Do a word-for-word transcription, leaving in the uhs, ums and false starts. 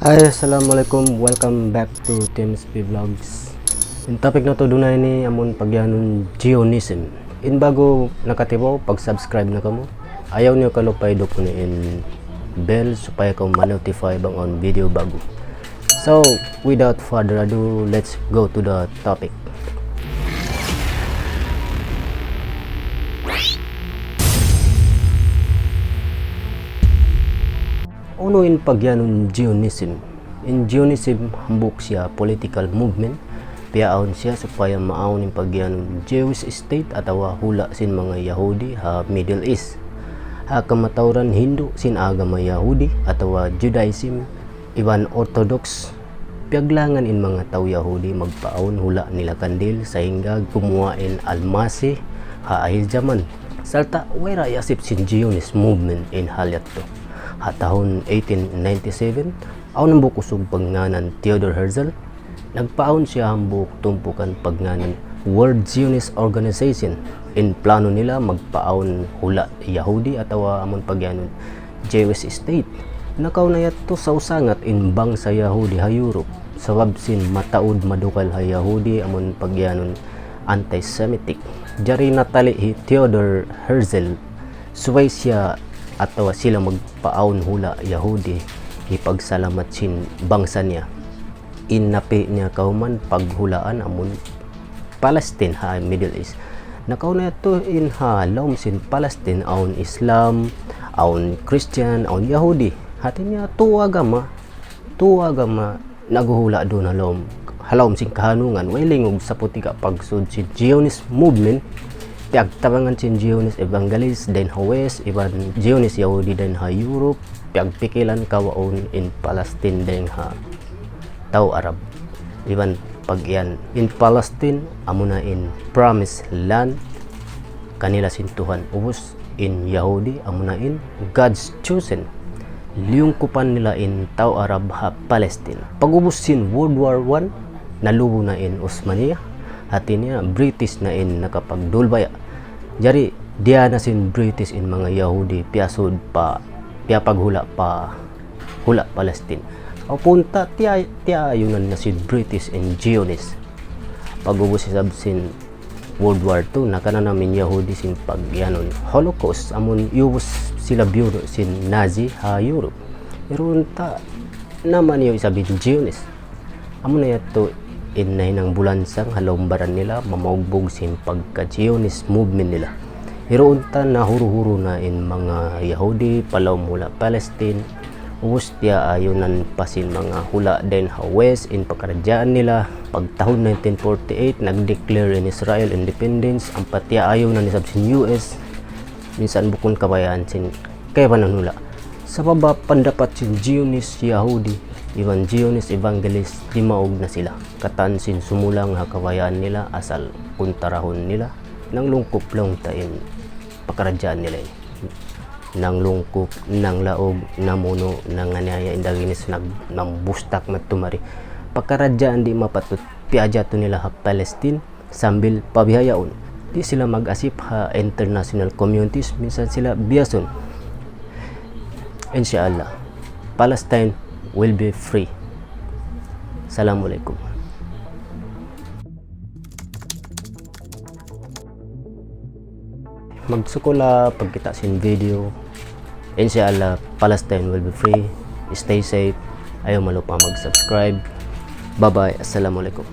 Ay, assalamualaikum. Welcome back to T M S P Vlogs. In topic natu' adlaw ini amun pagiyanun Zionism. In ba'gu nakatibaw, pag-subscribe na kamu. Ayaw niyu kalupahi dukun in bell supaya kamu ma-notify bang awn video ba'gu. So, without further ado, let's go to the topic. Unu in pagiyanun Zionism? In Zionism hambuuk siya political movement, piyaawn siya supaya maawn in pagiyanun Jewish state atawa hula' sin manga Yahudi ha Middle East. Ha kamatauran hindu' sin agama Yahudi atawa Judaism iban Orthodox, piyaglangan in manga tau Yahudi magpaawn hula' nila kandil sahingga gumuwa' in Al-Masih ha ahir jaman. Sarta' way da iyasip sin Zionist movement in hal yadtu. Ha tahun eighteen ninety-seven, awn hambuuk usug pagngānan Theodor Herzl, nagpaawn siya hambuuk tumpukan pagngānan World Zionist Organization. In plano nila magpaawn hula' Yahudi atawa amun pagiyanun Jewish state. Nakauna yadtu sausangat in bangsa Yahudi ha Europe, sabab sin mataud madukal ha Yahudi amun pagiyanun anti-Semitic. Jari natali' hi Theodor Herzl, subay siya atawa sila magpaawn hula' Yahudi, hipagsalamat sin bangsa niya. In napi' niya kawman paghulaan amun Palestine ha Middle East. Nakauna yadtu in ha lawm sin Palestine awn Islam, awn Christian, awn Yahudi. Hati niya tū agama, tū agama naghuhula' duun ha lawm, ha lawm sin kahanungan, way lingug saputika pagsud sin Zionist movement, piyagtabangan sin Zionist evangelist dayn ha West, iban Zionist Yahudi dayn ha Europe, piyagpikilan kawaun in Palestine dayn ha tau Arab. Iban pagiyan in Palestine, amuna in promised land kanila sin Tuhan. Ubus in Yahudi, amuna in God's chosen. Liyungkupan nila in tau Arab ha Palestine. Pag-ubus sin World War One, nalubu na in Osmania, hati niya British na in nakapagdulbaya. Jari, diya na sin British in manga Yahudi, piyasud pa, piyapaghula' pa hula' Palestine. Apunta, tiya-, tiyayunan na sin British in Zionist. Pag-ubus isab sin World War Two, nakananam in Yahudi sin pagiyanun Holocaust, amun iyubus sila biyunu' sin Nazi ha Europe. Pero unta, naman niyu isab in Zionist. Amuna yadtu in nahinang bulansang ha lawm baran nila, mamaugbug sin pagka-Zionist movement nila. Pero unta nahuru-huru na in manga Yahudi, pa lawm hula' Palestine, ubus tiyayunan pa sin manga hula' dayn ha West in pakaradjaan nila. Pag tahun nineteen forty-eight, nag-declare in Israel independence, ampa tiyayunan isab sin U S, minsan bukun kabayaan sin kaibanan hula'. Sabab ha pandapat sin Zionist Yahudi, iban Zionist evangelist, dimaug na sila. Katan sin sumulang ha kabayaan nila, asal kuntarahun nila, nanglungkup laung ta in pakaradjaan nila ini. Nanglungkup, nanglaug, namunu', nanganiyaya, in daginis, nag-, nangbustak madtu mari. Pakaradjaan di' mapatut, piyajatu nila ha Palestine, sambil pabihayaun. Di' sila mag-asip ha international communities, minsan sila biyasun. Insha Allah, Palestine will be free. Assalamualaikum. Magsukul ha pagkita' sin video. Insha Allah, Palestine will be free. Stay safe. Ayaw malupa mag-subscribe. Bye-bye. Assalamualaikum.